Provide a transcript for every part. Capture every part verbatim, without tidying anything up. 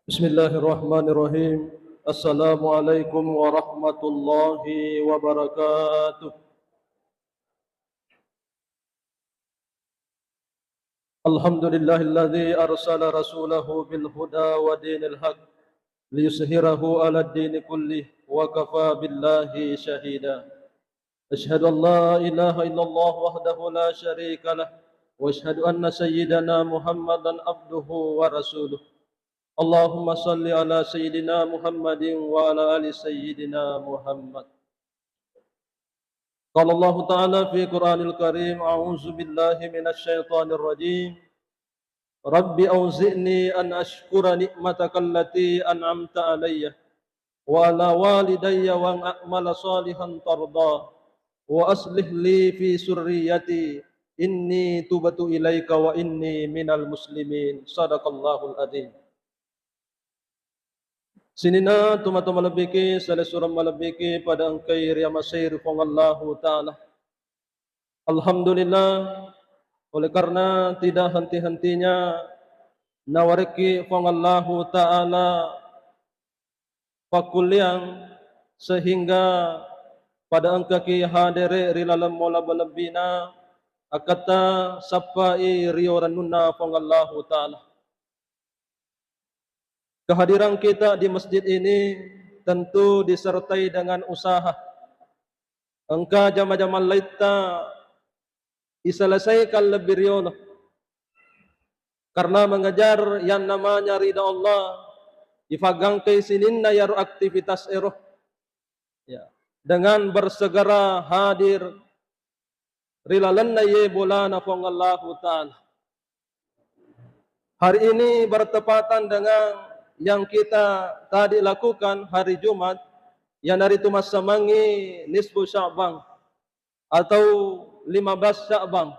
Bismillahirrahmanirrahim. Assalamualaikum warahmatullahi wabarakatuh. Alhamdulillahilladzi arsala rasulahu bil huda wa dinil haq liyuzhirahu ala dini kullih wa kafa billahi syahida. Asyhadu an la ilaha illallah wahdahu la syarika lah, wa asyhadu anna sayyidana Muhammadan abduhu wa rasuluh. Allahumma salli ala sayyidina Muhammadin wa ala ali sayyidina Muhammad. Qala Allahu ta'ala fi Qur'anil Karim, a'udzu billahi minasy syaithanir rajim. Rabbi auzi'ni an asykura ni'mataka allati an'amta alayya wa ala walidayya wa an a'mala salihan tarda wa aslih li fi surriyati inni tubtu ilaika wa inni minal muslimin. Sadaqallahul adzim. Sininna tomatoa malebbiki, salessureng malebbiki pada engkai riamasei ri Puang Allahu Ta'ala. Alhamdulillah, oleh karena tidak henti-hentinya nawarekki Puang Allahu Ta'ala pakkulliang, sehingga pada engkaki hadere ri laleng mola malebbina, akkata sappai rio rannunna Puang Allahu Ta'ala. Kehadiran kita di masjid ini tentu disertai dengan usaha. Engka jama-jamang laitta iselesaikan lebbi riolo. Karena mengejar yang namanya ridha Allah, ifaggangkai sininna yaro aktivitas ero. Ya, dengan bersegera hadir ri lalenna iye bolana Puang Allahu Ta'ala. Hari ini bertepatan dengan yang kita tadi lakukan hari Jumat, iyanaritu massamangngi nisfu Sya'ban atau lima belas Sya'ban.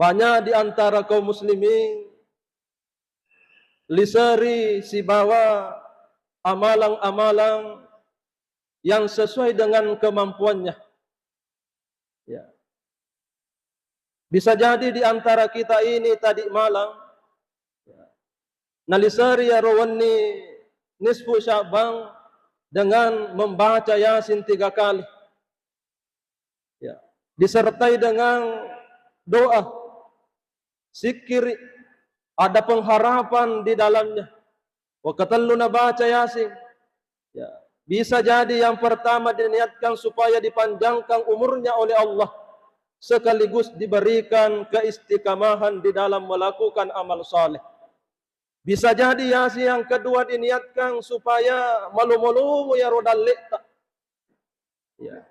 Banyak di antara kaum muslimin liseri sibawa amalang-amalang yang sesuai dengan kemampuannya. Ya. Bisa jadi di antara kita ini tadi malam, ya, naliseri iyaro wenni nisfu Sya'ban dengan membaca Yasin tiga kali. Ya. Disertai dengan doa, sikkiri, ada pengharapan di dalamnya. Wakatellu nabaca Yasin. Ya. Bisa jadi yang pertama diniatkan supaya dipanjangkan umurnya oleh Allah, sekaligus diberikan keistiqamahan di dalam melakukan amal saleh. Bisa jadi Yasin yang kedua diniatkan supaya malomo-lomo iyaro dalle'ta. Ya.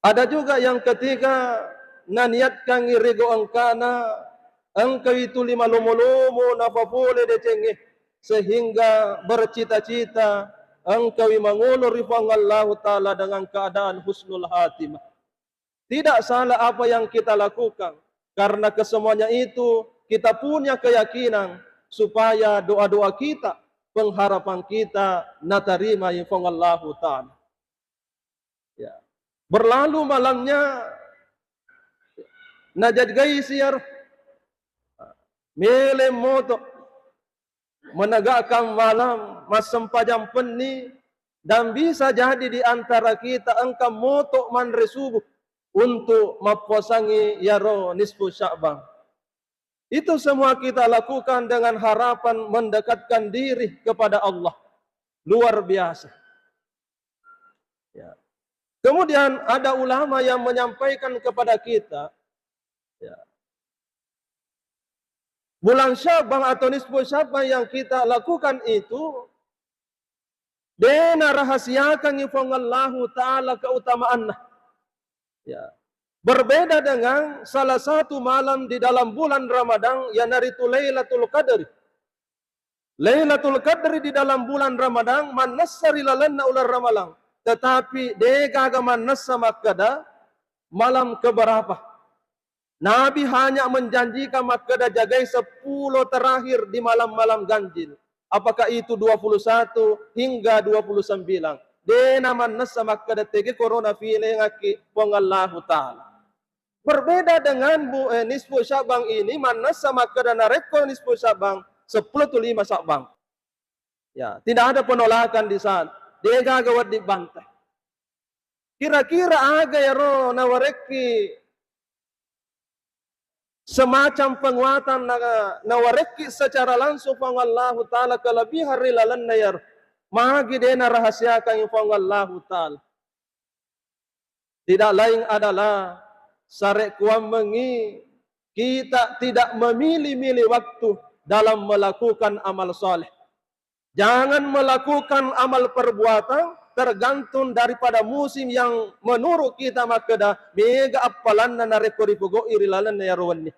Ada juga yang ketiga naniatkan irigo engkana, engkawi tuli malomo-lomo napapole decengnge, sehingga bercita-cita engkawi mangolo ri Puang Allahu Ta'ala dengan keadaan husnul khatimah. Tidak salah apa yang kita lakukan, karena kesemuanya itu kita punya keyakinan supaya doa-doa kita, pengharapan kita natarima Puang Allahu Ta'ala. Ya. Berlalu malamnya, najaggai siar, mele moto, menegakkan malam, massempajang penni, dan bisa jadi di antara kita engka moto manre subuh untuk mappuasangi iyaro nisfu Sya'ban. Itu semua kita lakukan dengan harapan mendekatkan diri kepada Allah. Luar biasa. Ya. Kemudian ada ulama yang menyampaikan kepada kita, ya, bulan Sya'ban atau nisfu Sya'ban yang kita lakukan itu, de narahasiakangngi Puang Allahu Ta'ala keutamaanna. Ya. Berbeda dengan salah satu malam di dalam bulan Ramadan, iyanaritu Lailatul Qadri. Lailatul Qadri di dalam bulan Ramadan mannessa ri lalenna uleng Ramalang, tetapi degaga mannessa makkeda malam keberapa. Nabi hanya menjanjikan makkeda jagai sepuluh terakhir di malam-malam ganjil. Apakah itu dua puluh satu hingga dua puluh sembilan? De namannessa makkeda tege korona filengakki Puang Allahu Ta'ala. Berbeda dengan bu-, eh, nisfu Sya'ban ini, mannessa makkeda narekko nisfu Sya'ban, sepuluh tu lima Sya'ban. Ya, tidak ada penolakan di sana. Degaga wedding bantai. Kira-kira aga iyaro nawarekki semacam penguatan na-, nawarekki secara langsung Puang Allahu Ta'ala kelebihan ri lalenna iyaro. Magi de narahasiakangngi Puang Allahu Ta'ala. Tidak lain adalah sarekkuammengngi kita tidak memilih-milih waktu dalam melakukan amal saleh. Jangan melakukan amal perbuatan tergantung daripada musim yang menurut kita makkeda mega appalanna narekko ripogau'i ri lalenna iyaro wenni.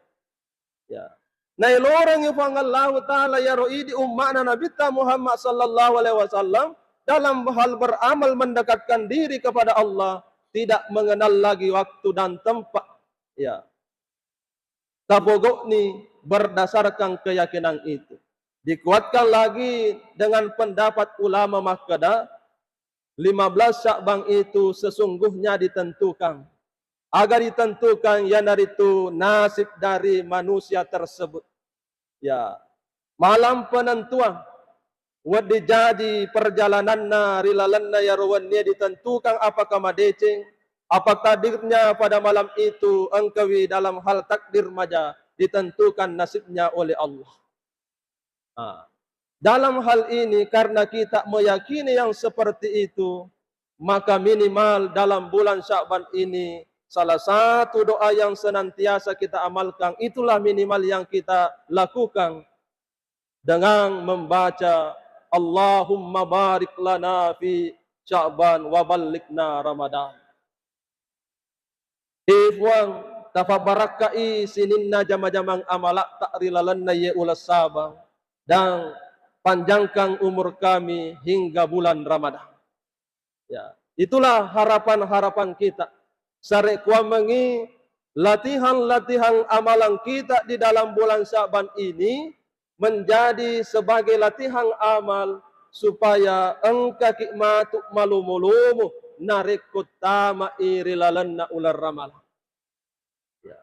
Ya. Naelorengngi Puang Allahu Ta'ala iyaro idi umma'na Nabitta Muhammad sallallahu alaihi wasallam dalam hal beramal mendekatkan diri kepada Allah, tidak mengenal lagi waktu dan tempat. Ya. Tapogau'ni berdasarkan keyakinan itu. Dikuatkan lagi dengan pendapat ulama makkeda, lima belas Sya'ban itu sesungguhnya ditentukan. Aga ditentukan, iyanaritu nasib dari manusia tersebut. Ya, malam penentuan. Wedding jaji perjalananna ri lalenna iyaro wennie ditentukan apakah madeceng, apa takdirnya pada malam itu engkawi dalam hal takdir maja ditentukan nasibnya oleh Allah. Ah. Dalam hal ini, karena kita meyakini yang seperti itu, maka minimal dalam bulan Sya'ban ini, salah satu doa yang senantiasa kita amalkan, itulah minimal yang kita lakukan dengan membaca, "Allahumma barik lana fi Sya'ban wa ballighna Ramadan." He Puang, tapabbarakkai sininna jama-jamang amala'ta ri lalenna iye uleng Sya'ban, dan panjangkan umur kami hingga bulan Ramadan. Ya, itulah harapan-harapan kita. Sarekkuammengngi latihan-latihan amalan kita di dalam bulan Sya'ban ini menjadi sebagai latihan amal supaya engkaki matu malomo-lomo narekko tamai ri lalenna uleng Ramalang. Ya.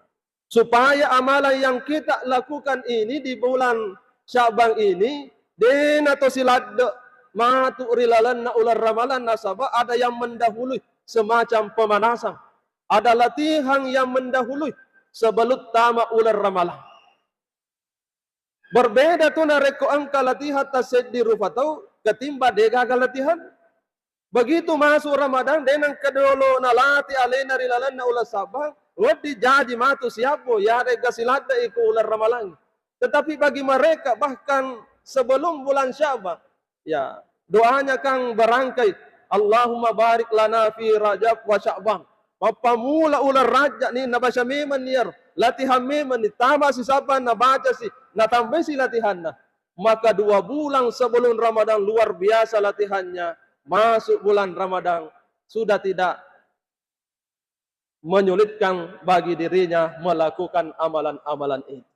Supaya amalan yang kita lakukan ini di bulan Sya'ban ini, de nato siladde matu ri lalenna uleng Ramalang nasaba ada yang mendahului semacam pemanasan. Ada latihan yang mendahului sebelum tama uleng Ramalang. Berbeda tu narekko engka latihan tasseddi rupa tau ketimbang degaga latihan. Begitu masuk Ramadan, de nengka dolo nalatih alena ri lalenna uleng Sya'ban, wedding jaji matu siabbo, yarega siladde iko uleng Ramalang. Tetapi bagi mereka, bahkan sebelum bulan Sya'ban, ya, doanya kan barangkai, "Allahumma barik lana fi Rajab wa Sya'ban." Mappamula uleng Rajab ni nabaca memang ni iyaro, latihan memang ni, tama si Sya'ban nabaca si, natambai si latihanna. Maka dua bulan sebelum Ramadan luar biasa latihannya. Masuk bulan Ramadan, sudah tidak menyulitkan bagi dirinya melakukan amalan-amalan itu.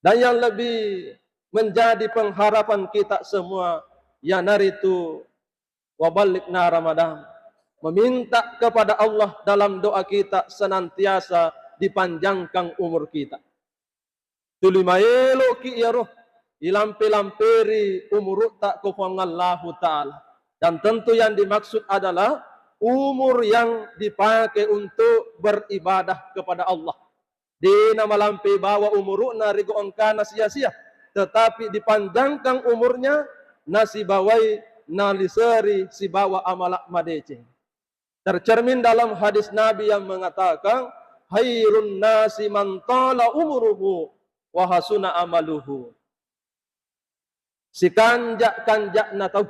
Dan yang lebih menjadi pengharapan kita semua, yanaritu waballighna Ramadan. Meminta kepada Allah dalam doa kita senantiasa dipanjangkan umur kita. Tuli maeloki iyaro ilampe-lamperi umuru'ta ko Puang Allahu Ta'ala. Dan tentu yang dimaksud adalah umur yang dipakai untuk beribadah kepada Allah. Dena malampe bawa umuru'na rigo engkana sia-sia, tetapi dipanjangkan umurnya nasibawai naliseri sibawa amala madeceng. Tercermin dalam hadis Nabi yang mengatakan, "Khairun nasi man tala umuruhu wa hasuna amaluhu." Sikanja-kanjana tau,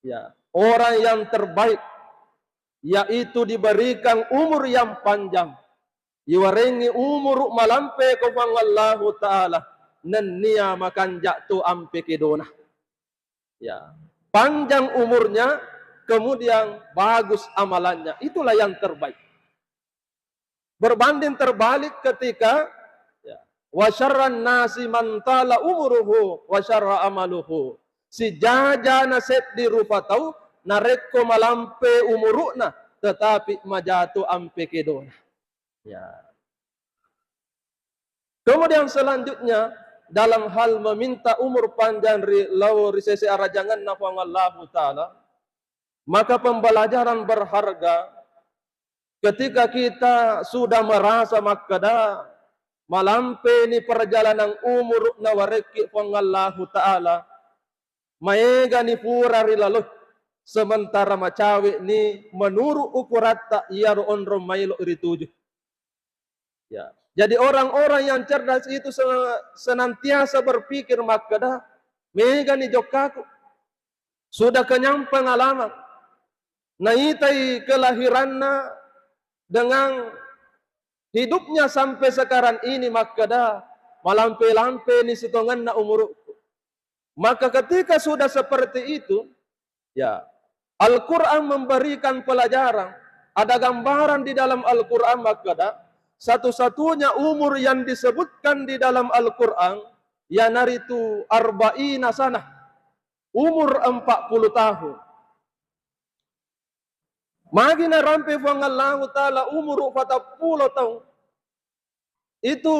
ya, orang yang terbaik, yaitu diberikan umur yang panjang, iwarengngi umuru malampe ko Puang Allahu Ta'ala, nennia makanja to ampe kedona. Ya, panjang umurnya, kemudian bagus amalannya. Itulah yang terbaik. Berbanding terbalik ketika, ya, "Wa syarran nasi man tala umuruhu wa syarra amaluhu." Sijajana seddi rupa tau narekko malampe umuru'na, tetapi maja to ampe kedona. Ya. Kemudian selanjutnya, dalam hal meminta umur panjang ri lao ri sese arajangenna Puang Allahu Ta'ala, maka pembelajaran berharga ketika kita sudah merasa makkeda malampeni perjalanan umur nawarekki Puang Allahu Ta'ala, maegani pura ri lalo, sementara macawe'ni menurut ukuratta iyaro onrong maelo rituju. Ya. Jadi orang-orang yang cerdas itu se-, senantiasa berpikir makkeda, megani jokkaku. Sudah kenyang pengalaman. Naitai kelahiranna dengan hidupnya sampai sekarang ini makkeda, malampe-lampeni sitongenna umurukku. Maka ketika sudah seperti itu, ya, Al-Quran memberikan pelajaran. Ada gambaran di dalam Al-Quran makkeda, satu-satunya umur yang disebutkan di dalam Al-Quran, yanaritu arba'ina sanah, umur empat puluh tahun. Magi narampe Puang Allahu Ta'ala umur patappulo tahun, itu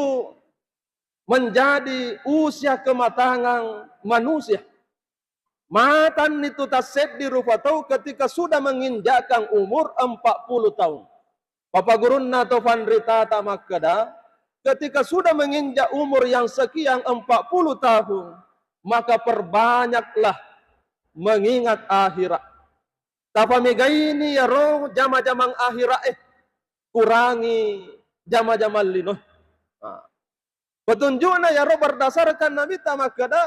menjadi usia kematangan manusia. Matanni tu tasseddi rupa tau ketika sudah menginjakkan umur empat puluh tahun. Papa gurunna to fanritata makkeda, ketika sudah menginjak umur yang sekian empat puluh tahun, maka perbanyaklah mengingat akhirat. Tapamegaini yaro jama-jamang akhirat, eh, kurangi jama-jamang lino. Nah. Petunjukna yaro berdasarkan Nabi ta makkeda,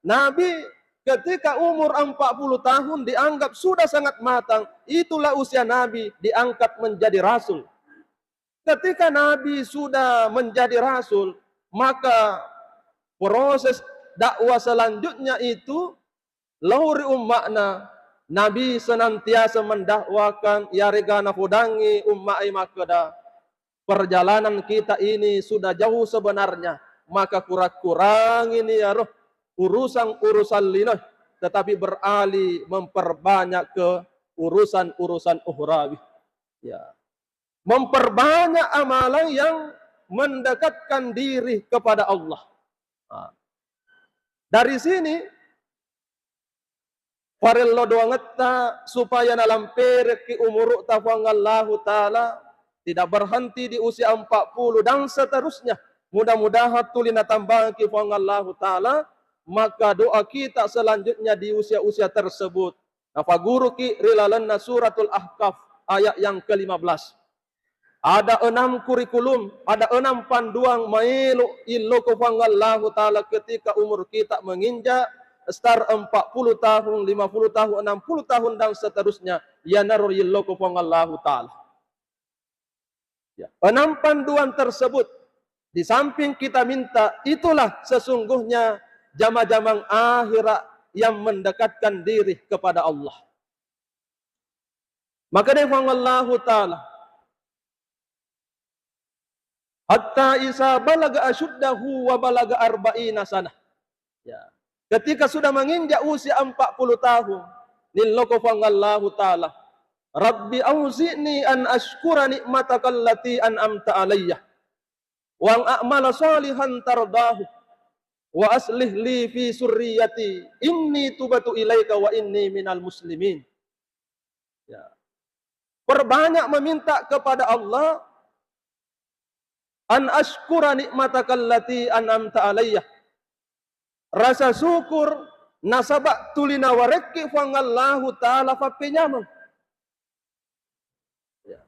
Nabi ketika umur empat puluh tahun dianggap sudah sangat matang, itulah usia Nabi diangkat menjadi rasul. Ketika Nabi sudah menjadi rasul, maka proses dakwah selanjutnya itu lao ri umma'na, Nabi senantiasa mendakwakan, yarega napodangngi umma'e makkeda, perjalanan kita ini sudah jauh sebenarnya, maka kurang-kurangini yaro urusan-urusan linoe, tetapi beralih memperbanyak ke urusan-urusan ukhrawi. Ya. Memperbanyak amalan yang mendekatkan diri kepada Allah. Nah, dari sini, parello doangetta supaya nalamperekki umuru'ta Puang Allahu Ta'ala, tidak berhenti di usia empat puluh dan seterusnya. Mudah-mudahan tuli natambahki Puang Allahu Ta'ala, maka doa kita selanjutnya di usia-usia tersebut. Napaguruki ri lalenna Suratul Ahqaf ayat yang kelima belas. Ada enam kurikulum, ada enam panduan maelo illoko Puang Allahu Ta'ala ketika umur kita menginjak star empat puluh tahun, lima puluh tahun, enam puluh tahun, dan seterusnya. Iyanaro illoko Puang Allahu Ta'ala. Ya. Enam panduan tersebut, di samping kita minta, itulah sesungguhnya jama-jamang akhirat yang mendekatkan diri kepada Allah. Maka dia Puang Allahu Ta'ala, "Hatta isa balaga asyuddahu wa balaga arba'ina sanah." Ya. Ketika sudah menginjak usia empat puluh tahun, nilloko Puang Allahu Ta'ala, "Rabbi auzi'ni an asykura ni'matakallati an'amta alayya, wa an a'mala salihan tardahu, wa aslih li fi surriyati, inni tubatu ilaika wa inni minal muslimin." Ya. Perbanyak meminta kepada Allah, "An asykura ni'matakallati an'amta alayya." Rasa syukur nasaba tuli nawarekki Puang Allahu Ta'ala pappenyameng. Ya.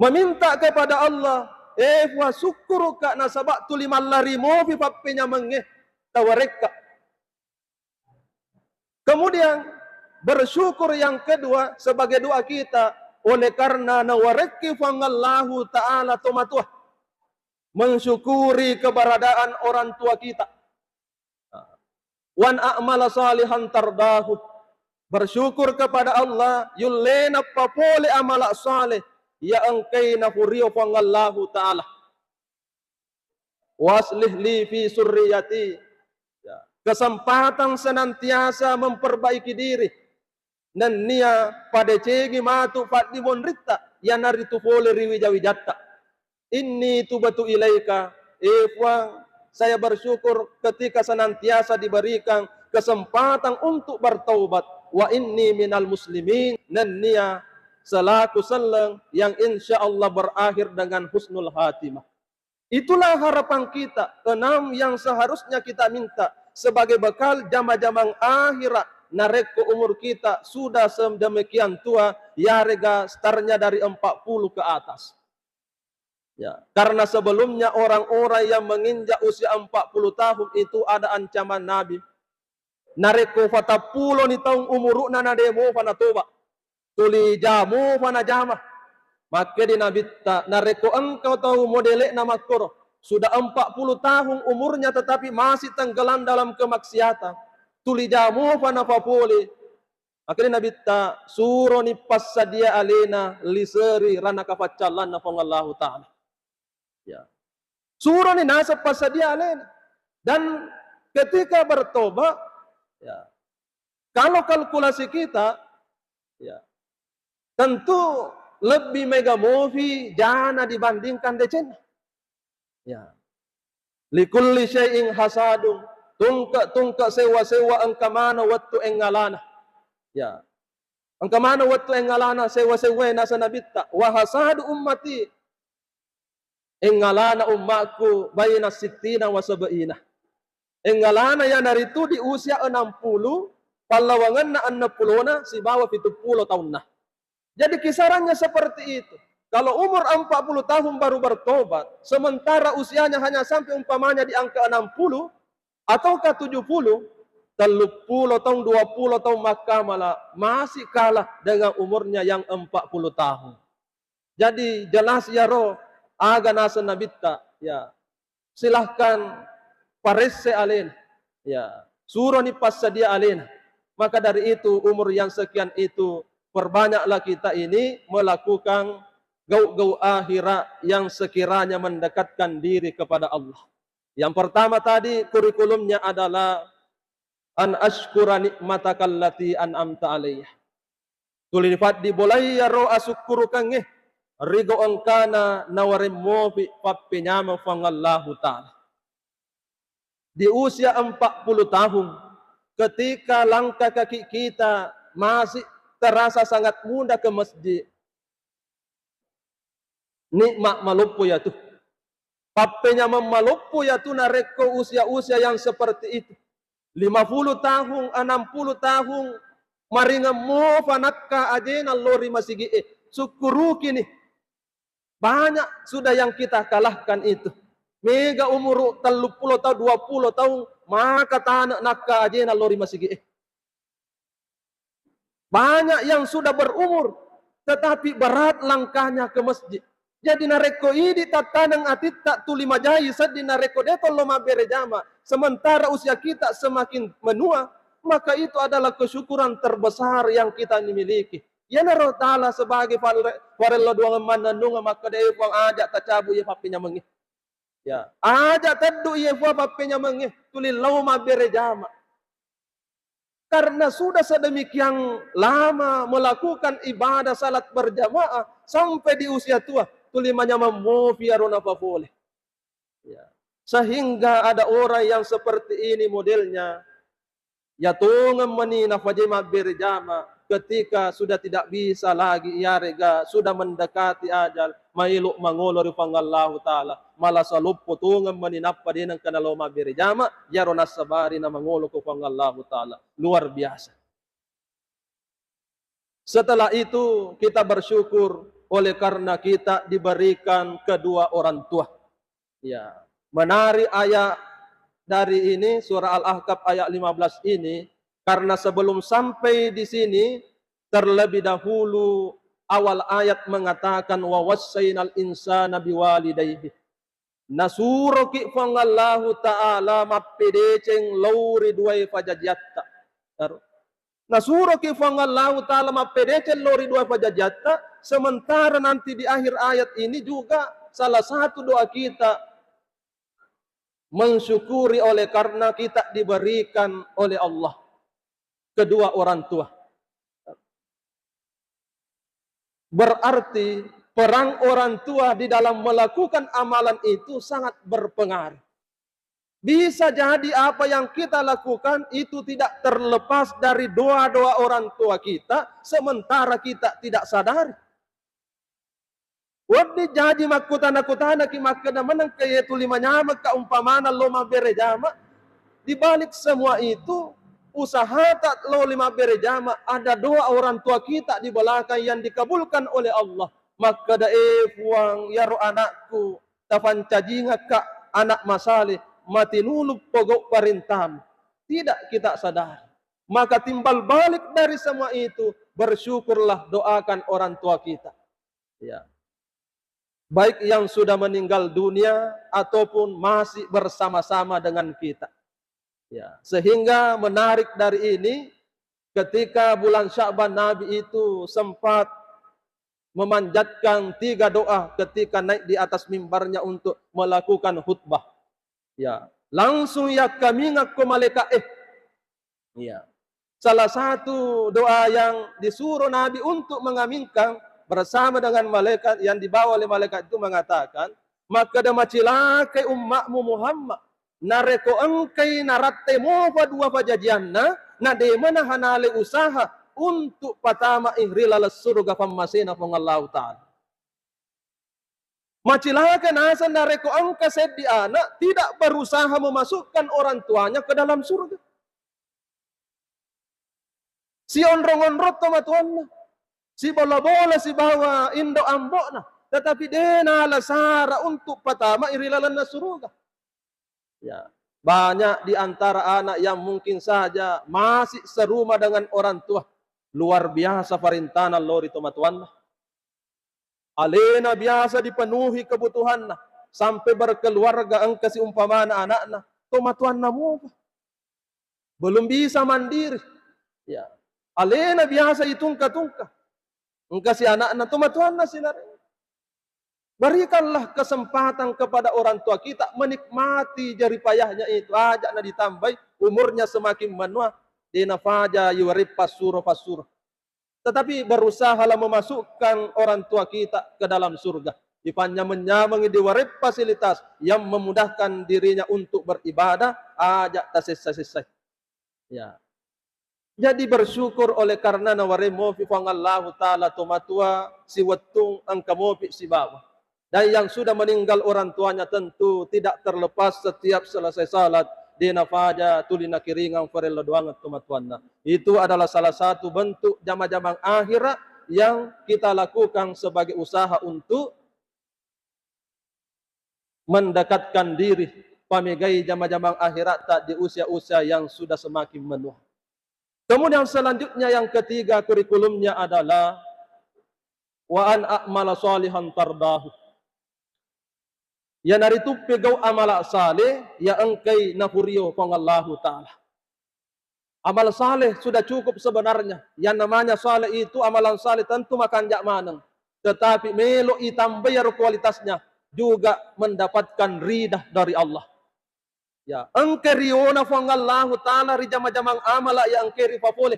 Meminta kepada Allah, "Eh, Puang, syukuruka nasaba tuli mallarimopi pappenyamengnge tawarekka." Kemudian bersyukur yang kedua sebagai doa kita, oleh karena nawarekki Puang Allahu Ta'ala tomatoa. Mensyukuri keberadaan orang tua kita. Wan a'mala salihan tardahu. Bersyukur kepada Allah, yullena papole amala saleh, ya engkai nafurio Puang Allahu Ta'ala. Waslih li fi surriyati. Ya. Kesempatan senantiasa memperbaiki diri. Nennia padecengi matu paddimonritta, iyanaritu pole ri wija-wijatta. Inni tubatu ilaika, eh Puang, Saya bersyukur ketika senantiasa diberikan kesempatan untuk bertaubat. Wa inni minal muslimin, nennia selaku selleng yang insya Allah berakhir dengan husnul khatimah. Itulah harapan kita, enam yang seharusnya kita minta sebagai bekal jama-jamang akhirat. Narekko umur kita sudah sedemikian tua, yarega startnya dari empat puluh ke atas. Ya, karena sebelumnya orang-orang yang menginjak usia empat puluh tahun itu ada ancaman Nabi. Narekko fatappuloni taung umuru'na na de mofa natoba, tuli ja mofa najama. Makkedi Nabitta, narekko engka tau modele'na makkoro, sudah empat puluh tahun umurnya tetapi masih tenggelam dalam kemaksiatan, tuli ja mofa nafapole. Makkedi Nabitta, suroni passadia alena liseri ranaka faccallanna Puang Allahu Ta'ala. Ya. Suroni naseng passadia alena. Dan ketika bertobat, ya, kalau kalkulasi kita, ya, tentu lebih mega mofi jana dibandingkan decenna. Ya. Likulli syai'in hasadun, tungke-tungke sewa-sewa engka maneng wettu engngalana. Ya. Engka maneng wettu engngalana sewa-sewa, naseng Nabitta, wa hasadu ummati, engngalana ummakku baina sittina wa sab'ina. Engngalana iyanaritu di usia enam puluh, pallawangenna enneng pulona sibawa pitu pulo taunna. Jadi kisarannya seperti itu. Kalau umur empat puluh tahun baru bertobat, sementara usianya hanya sampai umpamanya di angka enam puluh ataukah tujuh puluh, tellu pulo tahun, dua pulo tahun makkamala, masih kalah dengan umurnya yang empat puluh tahun. Jadi jelas iyaro aga naseng Nabitta, ya, silahkan paresse alena, ya, suroni passadia alena. Maka dari itu, umur yang sekian itu, perbanyaklah kita ini melakukan gau-gau akhirat yang sekiranya mendekatkan diri kepada Allah. Yang pertama tadi, kurikulumnya adalah an asykura nikmatakallati an'amta alayya. Tuli faddi bolai iyaro asukkurukengnge, rigo engkana nawareng mofi pappenyameng Puang Allahu Ta'ala. Di usia empat puluh tahun, ketika langkah kaki kita masih terasa sangat muda ke masjid, nikmat maloppo iyatu. Pappenyameng maloppo iyatu narekko usia-usia yang seperti itu. Lima puluh tahun, enam puluh tahun, maringeng mofa nakka ajena lao ri masigi'e. Sukkurukini. Banyak sudah yang kita kalahkan itu. Mega umuru tellu pulo tahun, dua pulo tahun, maka tane nakka ajena lao ri masigi'e. Banyak yang sudah berumur, tetapi berat langkahnya ke masjid. Jadi narekko idi tattaneng atitta tuli majai sedding narekko de tollo mabbere jama, sementara usia kita semakin menua, maka itu adalah kesyukuran terbesar yang kita miliki. Iyanaro Ta'ala sebagai fare-, farello duang mannennungeng makkeda, "E Puang, aja tacabu iye pappenyamengnge." Ya, aja teddu iye Puang pappenyamengnge, tuli lao mabbere jama. Karena sudah sedemikian lama melakukan ibadah salat berjamaah sampai di usia tua, tuli manyameng mofi aro napapole. Ya. Sehingga ada orang yang seperti ini modelnya, ya tongeng meni nafaje mabbere jama ketika sudah tidak bisa lagi, iyarega sudah mendekati ajal, maelo mangolo ri Puang Allahu Ta'ala, malasa loppo tongeng meni nappa de nengka nalao mabbere jama, iyaro nassabari na mangolo ko Puang Allahu Ta'ala. Luar biasa. Setelah itu kita bersyukur oleh karena kita diberikan kedua orang tua. Ya, menarik ayat dari ini, surah Al-Ahqaf ayat lima belas ini, karena sebelum sampai di sini, terlebih dahulu awal ayat mengatakan, "Wa wassainal insana biwalidaihi." Nasuroki Puang Allahu Ta'ala mappedeceng lao ri duae pajajiatta. Aro. Nasuroki Puang Allahu Ta'ala mappedeceng lao ri duae pajajiatta, sementara nanti di akhir ayat ini juga salah satu doa kita mensyukuri oleh karena kita diberikan oleh Allah kedua orang tua. Berarti peran orang tua di dalam melakukan amalan itu sangat berpengaruh. Bisa jadi apa yang kita lakukan itu tidak terlepas dari doa-doa orang tua kita, sementara kita tidak sadari. Wedding jaji makkutana-kutanaki makkeda, "Manengka iye tuli manyamekka umpamana lo mabbere jama?" Di balik semua itu, usahata lo mabbere jama, ada doa orang tua kita di belakang yang dikabulkan oleh Allah. Makkeda, "Eh Puang, iyaro anakku, tafancajingekka anak masaleh, matinulu pogau parentamu." Tidak kita sadari. Maka timbal balik dari semua itu, bersyukurlah, doakan orang tua kita. Ya. Baik yang sudah meninggal dunia ataupun masih bersama-sama dengan kita. Ya. Sehingga menarik dari ini, ketika bulan Sya'ban, Nabi itu sempat memanjatkan tiga doa ketika naik di atas mimbarnya untuk melakukan khutbah. Ya, langsung yakkamingakko malaika'e. Ya. Salah satu doa yang disuruh Nabi untuk mengaminkan bersama dengan malaikat yang dibawa oleh malaikat itu mengatakan, "Makkeda macilakai ummakmu Muhammad, narekko engkai naratte mopa dua pajajianna, na de mana hanale usaha untuk patamai ri laleng suruga pammasena Puang Allahu Ta'ala." Macilaka naseng narekko engka seddi anak tidak berusaha memasukkan orang tuanya ke dalam surga. Sionrong-onrong tomatoanna, sibola-bola sibawa indo ambo'na, tetapi de nala sara untuk patamai ri lalenna suruga. Ya, banyak di antara anak yang mungkin saja masih serumah dengan orang tua. Luar biasa parentana lao ri tomatoanna. Alena biasa dipenuhi kebutuhanna, sampai berkeluarga, engka siumpamana anakna, tomatoanna mopa. Belum bisa mandiri. Ya. Alena biasa itungka-tungka. Engka si anakna, tomatoanna silare. Berikanlah kesempatan kepada orang tua kita menikmati jerih payahnya itu. Aja na ditambai, umurnya semakin menua, de nafaja iwareppa suro passuro. Tetapi berusahalah memasukkan orang tua kita ke dalam surga. Dipanyameng-nyameng, diware fasilitas yang memudahkan dirinya untuk beribadah, aja tasessa-sessai. Ya. Jadi bersyukur oleh karena nawareng mopi Puang Allahu Ta'ala tomatoa siwettung engka mopi sibawa. Dan yang sudah meninggal orang tuanya tentu tidak terlepas setiap selesai salat, de nafaja tuli nakiringang farella doangeng tomatoanna. Itu adalah salah satu bentuk jama-jamang akhirat yang kita lakukan sebagai usaha untuk mendekatkan diri, pamegai jama-jamang akhiratta di usia-usia yang sudah semakin menua. Kemudian selanjutnya, yang ketiga, kurikulumnya adalah wa an a'mala shalihan tardahu. Iyanaritu pegau amala saleh ya engkai napurio Puang Allahu Ta'ala. Amal saleh sudah cukup sebenarnya. Yang namanya saleh itu, amalan saleh tentu makanja maneng. Tetapi melo itambai iyaro kualitasnya juga mendapatkan ridah dari Allah. Ya, engka riona Puang Allahu Ta'ala ri jama-jamang amala ya engka ripapole.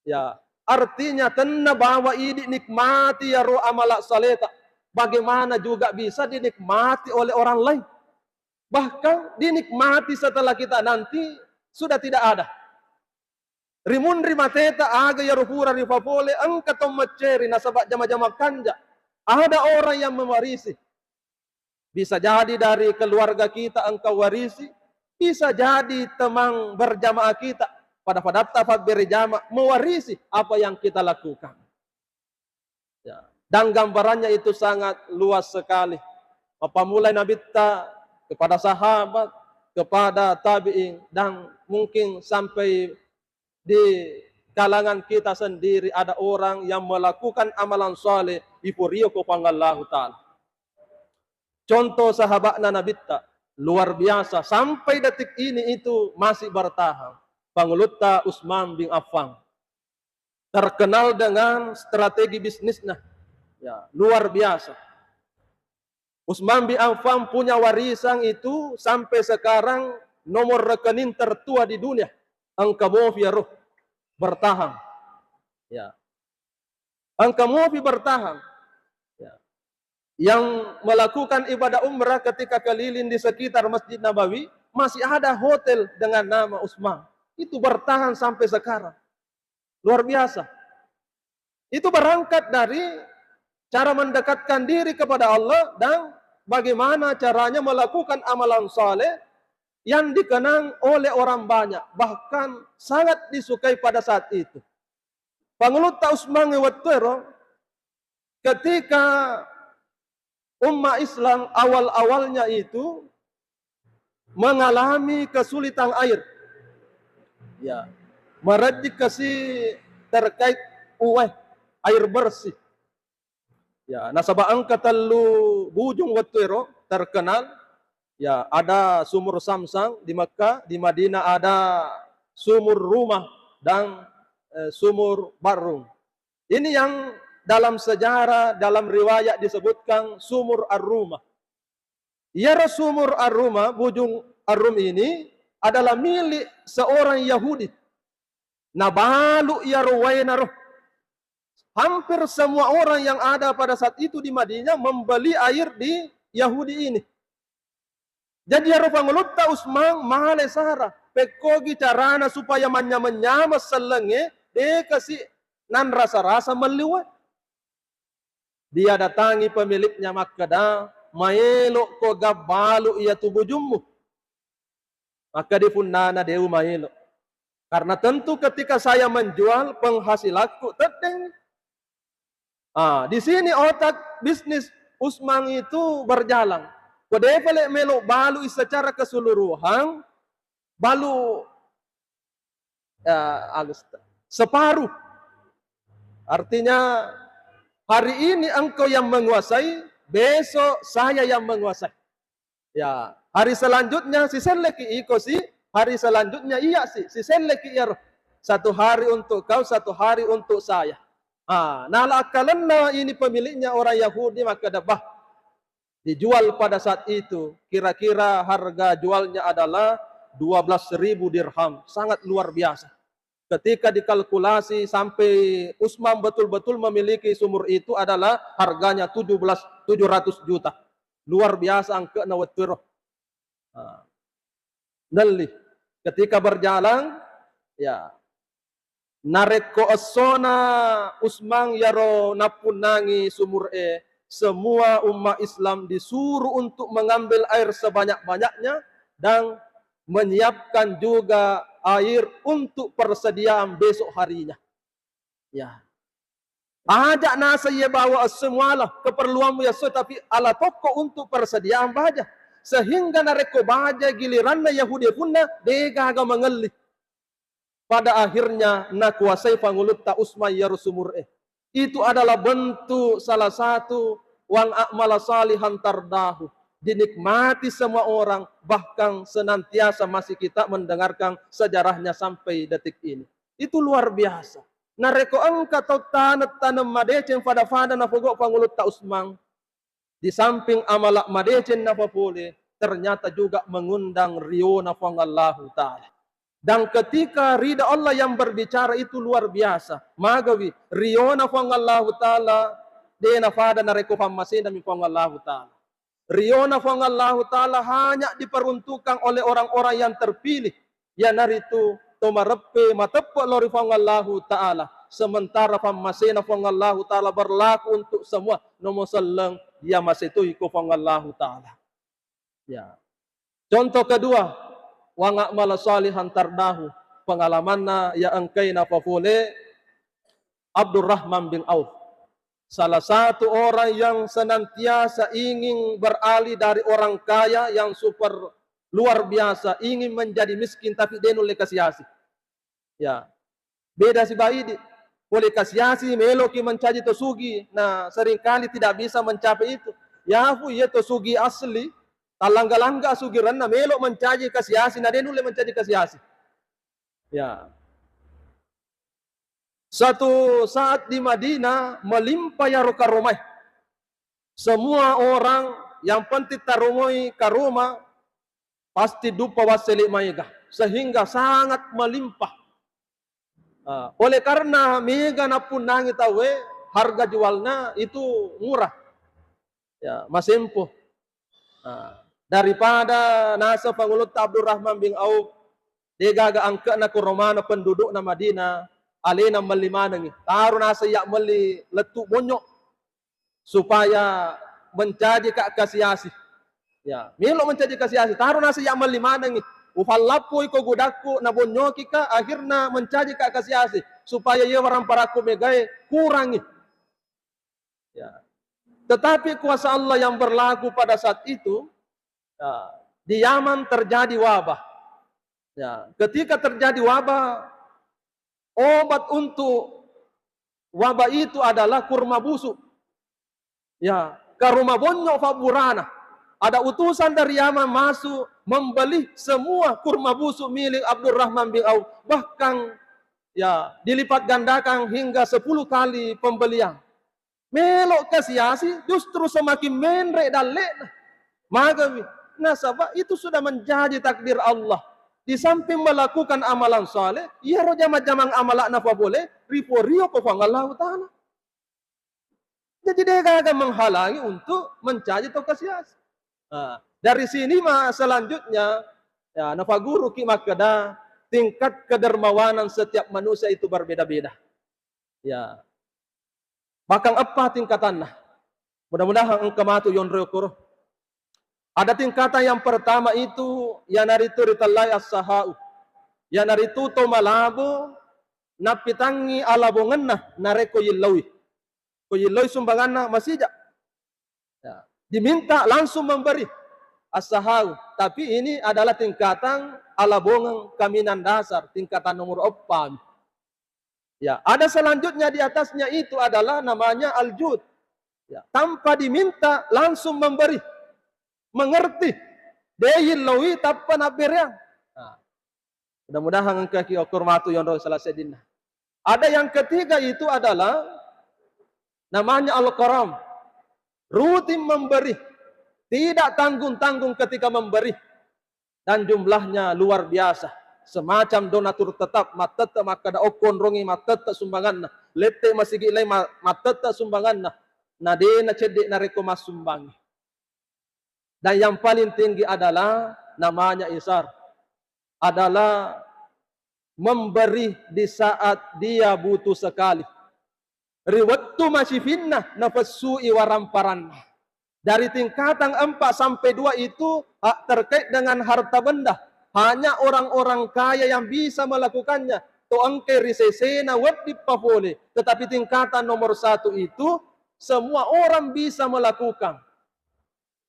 Ya, artinya tenna bawa idi nikmati iyaro amala saleta. Bagaimana juga bisa dinikmati oleh orang lain? Bahkan dinikmati setelah kita nanti sudah tidak ada. Rimunri mateta aga iyaro pura ripapole engka to macceri nasaba jama-jama kanja. Ada orang yang mewarisi. Bisa jadi dari keluarga kita engka warisi, bisa jadi teman berjamaah kita, pada-padatta pabbere jama mewarisi apa yang kita lakukan. Ya. Dan gambarannya itu sangat luas sekali. Mappammulai Nabitta, kepada sahabat, kepada tabi'in, dan mungkin sampai di kalangan kita sendiri ada orang yang melakukan amalan saleh, ipurio ko Puang Allahu Ta'ala. Contoh sahabatna Nabitta, luar biasa, sampai detik ini itu masih bertahan. Pangulutta Utsman bin Affan. Terkenal dengan strategi bisnisnya. Ya, luar biasa. Utsman bin Affan punya warisan itu sampai sekarang nomor rekening tertua di dunia. Engka mopi iyaro bertahan. Ya. Engka mopi bertahan. Ya. Yang melakukan ibadah umrah ketika keliling di sekitar Masjid Nabawi, masih ada hotel dengan nama Usman. Itu bertahan sampai sekarang. Luar biasa. Itu berangkat dari cara mendekatkan diri kepada Allah dan bagaimana caranya melakukan amalan saleh yang dikenang oleh orang banyak, bahkan sangat disukai pada saat itu. Pangulutta Usman wettuero, ketika umat Islam awal-awalnya itu mengalami kesulitan air. Ya, merejik kasi terkait uwai, air bersih. Ya, nasaba engka tellu bujung wettuero terkenal. Ya, ada sumur Samsam di Mekah, di Madinah ada sumur Rumah dan eh, sumur Barrum. Ini yang dalam sejarah, dalam riwayat disebutkan sumur Ar-Rumah. Iyaro sumur Ar-Rumah, bujung Ar-Rum ini adalah milik seorang Yahudi. Nabalu iyaro waenaro. Hampir semua orang yang ada pada saat itu di Madinah membeli air di Yahudi ini. Jadi iyaro pangulutta Usman male sara, pekkogi carana supaya manyameng-nyameng sellengnge, de kasi nanrasa-rasa melli wae. Dia datangi pemiliknya makkeda, "Maelo ko gabbalu iyatu bujummu?" Makkeda punnana, "De umaelo. Karena tentu ketika saya menjual, penghasilanku teddeng." Ah, di sini otak bisnis Usman itu berjalan. Ko de pale melo balui secara keseluruhan, balu, ya, halus, separuh. Artinya, hari ini engkau yang menguasai, besok saya yang menguasai. Ya, hari selanjutnya siselleki iko si, hari selanjutnya iya si, siselleki iyaro. Satu hari untuk kau, satu hari untuk saya. Ah, nala akkalenna ini pemiliknya orang Yahudi, maka debah dijual pada saat itu, kira-kira harga jualnya adalah dua belas ribu dirham. Sangat luar biasa. Ketika dikalkulasi sampai Usman betul-betul memiliki sumur itu adalah harganya tujuh belas, tujuh ratus juta. Luar biasa angke'na wettuero. Nah, nelli. Ketika berjalan, ya, narekko essona Usman yaro nappunnangi sumur e, semua umat Islam disuruh untuk mengambil air sebanyak-banyaknya dan menyiapkan juga air untuk persediaan besok harinya. Ya. Aja nasa ye bawa esso muala keperluanmu ya esso, tapi ala tokko untuk persediaan baja. Sehingga narekko baja giliranna Yahudi punna, de gaga mangelli. Pada akhirnya nakuasai pangulutta Usman yaro sumur e. Itu adalah bentuk salah satu wang a'mala salihan tardahu. Dinikmati semua orang, bahkan senantiasa masih kita mendengarkan sejarahnya sampai detik ini. Itu luar biasa. Narekko engka tau taneng-taneng madeceng fada-fada napogo pangulutta Usman, di samping amala madeceng napapole, ternyata juga mengundang riona Puang Allahu Ta'ala. Dan ketika ridha Allah yang berbicara itu luar biasa, magawi riona Puang Allahu Ta'ala, de nafada narekko pammasenami Puang Allahu Ta'ala. Riona Puang Allahu Ta'ala hanya diperuntukkan oleh orang-orang yang terpilih, iyanaritu to mareppe mateppe lao ri Puang Allahu Ta'ala. Sementara pammasena Puang Allahu Ta'ala berlaku untuk semua, nomo selleng iya masetoi ko Puang Allahu Ta'ala. Ya. Contoh kedua, wang a'mala salihan tardahu, pengalamanna ya engkaina papole Abdurrahman bin Auf. Salah satu orang yang senantiasa ingin beralih dari orang kaya yang super luar biasa, ingin menjadi miskin tapi de nulle kasiasi. Ya. Beda sibawa idi. Pole kasiasi meloki mancaji to sugi, nah seringkali tidak bisa mencapai itu. Yafu iya to sugi asli, talangga-langga sugiranna melo mancaji kasiasi, na de nulle mancaji kasiasi. Ya. Satu saat di Madinah, melimpah yaro karomae. Semua orang yang penting taromoi karoma pasti duppa wassele maega, sehingga sangat melimpah. Ah, oleh karena mega nappunnangi tauwe, harga jualna itu murah. Ya, masempo. Ah, Daripada naseng Pangulutta Abdurrahman bin Auf, degaga angke'na koro maneng pendudukna Madinah, alena melli manengngi. Taro naseng iya melli lettu bonyo supaya mencaji ka kasi-asi. Ya, melo mencaji kasi-asi. Taro naseng iya melli manengngi. Ufallappoi ko gudakku na bonyoki ka, akhirna mencaji ka kasi-asi supaya iya waramparakku megae kurangi. Ya. Tetapi kuasa Allah yang berlaku pada saat itu, ya, di Yaman terjadi wabah. Ya, ketika terjadi wabah, obat untuk wabah itu adalah kurma busuk. Ya, karuma bonyo fabburana. Ada utusan dari Yaman masuk membeli semua kurma busuk milik Abdurrahman bin Auf, bahkan, ya, dilipat gandakan hingga sepuluh kali pembelian. Melo kasi-asi, justru semakin menre dalle'na. Magami, nasaba itu sudah menjadi takdir Allah. Di samping melakukan amalan saleh, iyaro jama-jamang amala'na fabole, riporio ko Puang Allahu Ta'ala. Jadi, degaga menghalangi untuk mencaji to kasi-asi. Nah, dari sini ma selanjutnya, ya, nafaguruki makkeda tingkat kedermawanan setiap manusia itu berbeda-beda. Ya. Bahkan eppa tingkatanna. Mudah-mudahan engka matu yonroi okoro. Ada tingkatan yang pertama itu, iyanaritu ritellai as-sakhau. Iyanaritu to malabo nappitangngi alabongenna narekko yillaui. Ko yillaui sumbanganna masija. Ya, diminta langsung memberi as-sakhau. Tapi ini adalah tingkatan alabongeng kaminang dasar, tingkatan nomor eppa. Ya, ada selanjutnya di atasnya itu adalah namanya al-jud. Ya, tanpa diminta langsung memberi. Mengerti. De yillaui tappa nabbereang. Nah, mudah-mudahan engkaki okoro matu yonroi sala seddinna. Ada yang ketiga itu adalah namanya al-karam. Rutin memberi. Tidak tanggung-tanggung ketika memberi. Dan jumlahnya luar biasa. Semacam donatur tetap, mattette makkeda okko onrongi mattette sumbanganna. Lette masigi lai ma-, mattette sumbanganna. Na de nacedde narekko massumbangi. Dan yang paling tinggi adalah namanya isar. Adalah memberi di saat dia butuh sekali. Ri wettu masifinna nafessui waramparanna. Dari tingkatan empat sampai dua itu, ah, terkait dengan harta benda. Hanya orang-orang kaya yang bisa melakukannya. To engkai ri sesena wedding papole. Tetapi tingkatan nomor satu itu, semua orang bisa melakukan.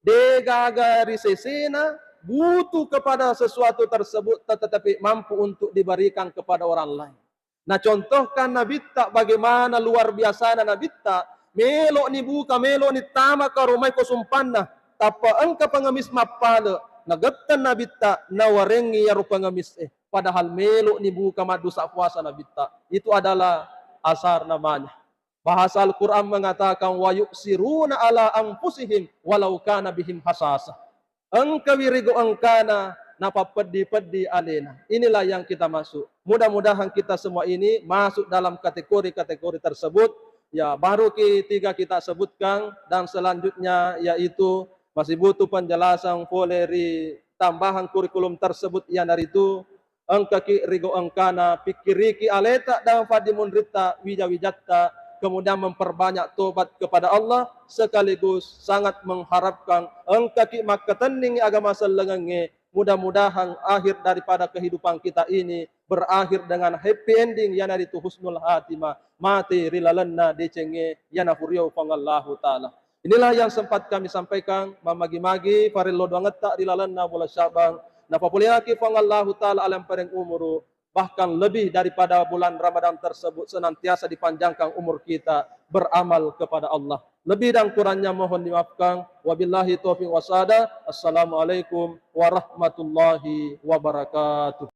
Degaga ri sesena butuh kepada sesuatu tersebut, tetapi mampu untuk diberikan kepada orang lain. Nacontohkan Nabitta bagaimana luar biasana Nabitta, melo ni buka, melo ni tama karomai ko sumpanna, tappa engka pengemis mappale, nagetteng Nabitta, nawarengi iyaro pengemis e, padahal melo ni buka maddusa puasa Nabitta. Itu adalah asar namanya. Bahasa Al-Quran mengatakan, "Wa yu'siruna ala anfusihim walau kana bihim khasasah." Engkawi rigo engkana napappeddi-peddi alena. Inilah yang kita masuk. Mudah-mudahan kita semua ini masuk dalam kategori-kategori tersebut. Ya, baru ki-, tiga kita sebutkan, dan selanjutnya yaitu masih butuh penjelasan pole ri tambahan kurikulum tersebut, iyanaritu engkaki rigo engkana, pikkiriki aleta dan faddimunritta, wija-wijatta, kemudian memperbanyak tobat kepada Allah, sekaligus sangat mengharapkan engkaki makkatenningi agama sellengengnge, mudah-mudahan akhir daripada kehidupan kita ini berakhir dengan happy ending, iyanaritu husnul khatimah, mate ri lalenna decengnge, iyana furiau Puang Allahu Ta'ala. Inilah yang sempat kami sampaikan, mamagi-magi parello doangetta ri lalenna bulan Sya'ban, napapoleaki Puang Allahu Ta'ala alang pareng umuru, bahkan lebih daripada bulan Ramadan tersebut senantiasa dipanjangkan umur kita beramal kepada Allah. Lebih dan kurangnya mohon dimaafkan. Wabillahi taufiq wasada. Assalamualaikum warahmatullahi wabarakatuh.